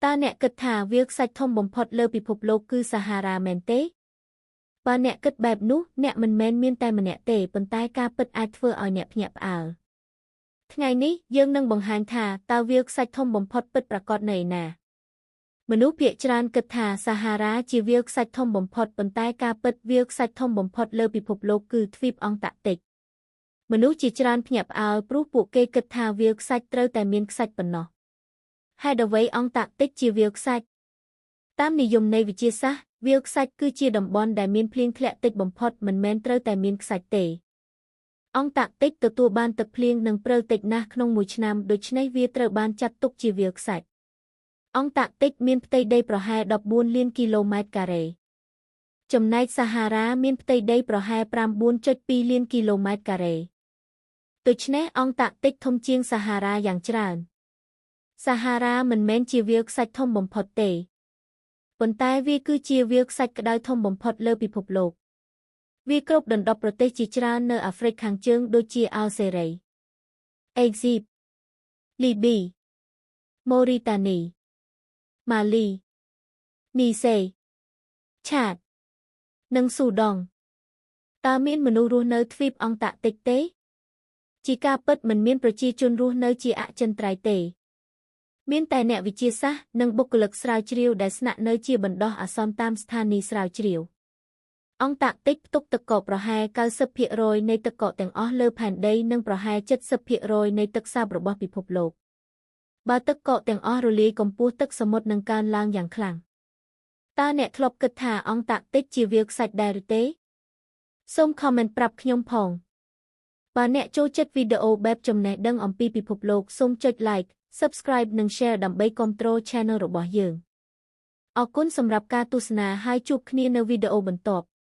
តើអ្នកគិតថាវាលខ្សាច់ធំបំផុតលើពិភពលោកគឺសាហារ៉ាមែនទេបើអ្នកគិតបែបនោះអ្នកមិនមែនមានតែម្នាក់ទេប៉ុន្តែការពិតអាចធ្វើឲ្យអ្នកភ្ញាក់ផ្អើលថ្ងៃនេះយើងនឹងបង្ហាញថាតើវាលខ្សាច់ធំបំផុតពិតប្រាកដនៅឯណាមនុស្សភាគច្រើនគិតថាសាហារ៉ាជាវាលខ្សាច់ធំបំផុតប៉ុន្តែការពិតវាលខ្សាច់ធំបំផុតលើពិភពលោកគឺទ្វីបអង់តាក់ទិកមនុស្សជាច្រើនភ្ញាក់ផ្អើលព្រោះពួកគេគិតថាវាលខ្សាច់ត្រូវតែមានខ្សាច់ប៉ុណ្ណោះហេតុអ្វីអង់តាក់ទិកជាវាលខ្សាច់តាមនិយមន័យវិទ្យាសាស្ត្រវាលខ្សាច់គឺជាតំបន់ដែលមានភ្លៀងធ្លាក់តិចបំផុតមិនមែនត្រូវតែមានខ្សាច់ទេអង់តាក់ទិកទទួលបានទឹកភ្លៀងនិងព្រិលតិចណាស់ក្នុងមួយឆ្នាំដូច្នេះវាត្រូវបានចាត់ទុកជាវាលខ្សាច់អង់តាក់ទិកមានផ្ទៃដីប្រហែល14លានគីឡូម៉ែត្រការ៉េចំណែកសាហារ៉ាមានផ្ទៃដីប្រហែល 9.2 លានគីឡូម៉ែត្រការ៉េដូច្នេះអង់តាក់ទិកធំជាងសាហារ៉ាយ៉ាងច្រើនសាហារ៉ាមិនមែនជាវាលខ្សាច់ធំបំផុតទេប៉ុន្តែវាគឺជាវាលខ្សាច់ក្តៅធំបំផុតលើពិភពលោកវាគ្របដណ្ដប់ប្រទេសជាច្រើននៅអាហ្វ្រិកខាងជើងដូចជាអាល់ហ្សេរីអេស៊ីបលីប៊ីម៉ូរីតានីម៉ាលីនីសេឆាតនិងស៊ូដង់តើមានមនុស្សរស់នៅទ្វីបអង់តាក់ទិកទេជាការពិតមិនមានប្រជាជនរស់នៅជាអចិន្ត្រៃយ៍ទេមានតែអ្នកវិទ្យាសាស្ត្រនិងបុគ្គលិកស្រាវជ្រាវដែលស្នាក់នៅជាបណ្ដោះអាសន្នតាមស្ថានីយ៍ស្រាវជ្រាវអង់តាក់ទិកផ្ទុកទឹកកកប្រហែល 90% នៃទឹកកកទាំងអស់លើផែនដីនិងប្រហែល 70% នៃទឹកសាបរបស់ពិភពលោកបើទឹកកកទាំងអស់រលាយកម្ពស់ទឹកសមុទ្រនឹងកើនឡើងយ៉ាងខ្លាំងតើអ្នកធ្លាប់គិតថាអង់តាក់ទិកជាវាលខ្សាច់ដែរឬទេសូម comment ប្រាប់ខ្ញុំផងបើអ្នកចូលចិត្តវីដេអូបែបចំណេះដឹងអំពីពិភពលោកសូមចុច like Subscribe និង Share ដើម្បីគាំទ្រ Channel របស់យើងអរគុណសម្រាប់ការទស្សនាហើយជួបគ្នានៅវីដេអូបន្ទាប់។